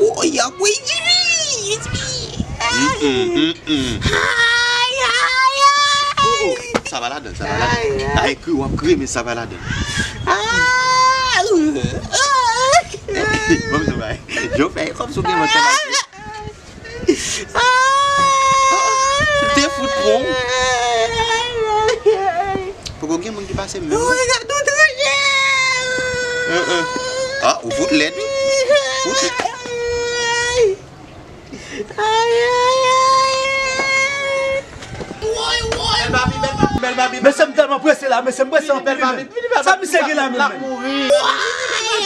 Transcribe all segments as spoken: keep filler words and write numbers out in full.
Oh, y ap wi, Jimmy! Jimmy! Mm, mm, mm, mm. Ay, ay, ay! Oh, oh, sa va ladan, sa va ladan. Ay, ay. Ay, kri, w ap kriye, men sa va ladan. Ah! Bon, sa va. Yo fè kòm si w gen mantè mal. Ah! Te fout pran. Poko gen moun ki pase menm. Ou regarde ton trajet. Ah, ou fout lèd, wi. Fout lèd. Ay, ay, ay. Woy, woy. Bèl Babi, bèl Babi, bèl Babi. Mesye, m tèlman prese la, mesye, m prese anpil, men. Sa misye gen la menm, men?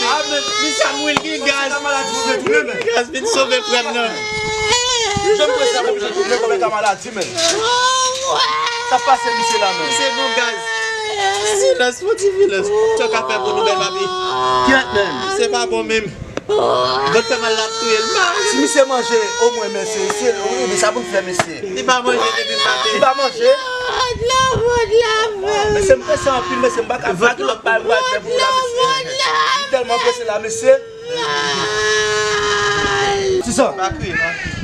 Ah, men, misye ap mouri, l gen gaz. Sa maladi pou retounen, men. Gaz vin sove frè m nan. Jan m prese la, m oblije tounen kòm eta maladi, men. Sa pase misye la, men. Misye gon gaz. Silans, fò ti silans. Sa w ka fè pou nou, bèl Babi? Kyèt, men. Se pa bon menm. Vant fè mal, l ap touye l. Si misye manje, omwen, mesye, se, wi, men sa pou n fè, mesye. Li pa manje depi maten. Li pa manje? Vant la, vant la, vant. Mesye, m prese anpil, mesye, m pa ka, m pa gen lòt bagay m pral fè pou la, mesye. Li tèlman prese la, mesye. Ti sa. Pa kriye, pa kriye.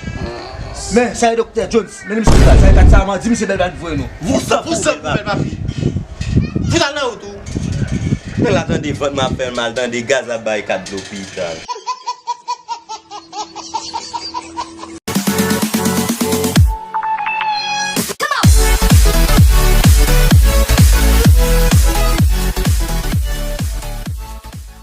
Men, sa e Doktè Jones. Men li misye la, sa e kat sa, man, di misye bèl bat voye nou. Vousa pou bèl papi. Fout al nan wout ou. Men la tande vant m ap fè mal, tande gaz ap bay kat lopital.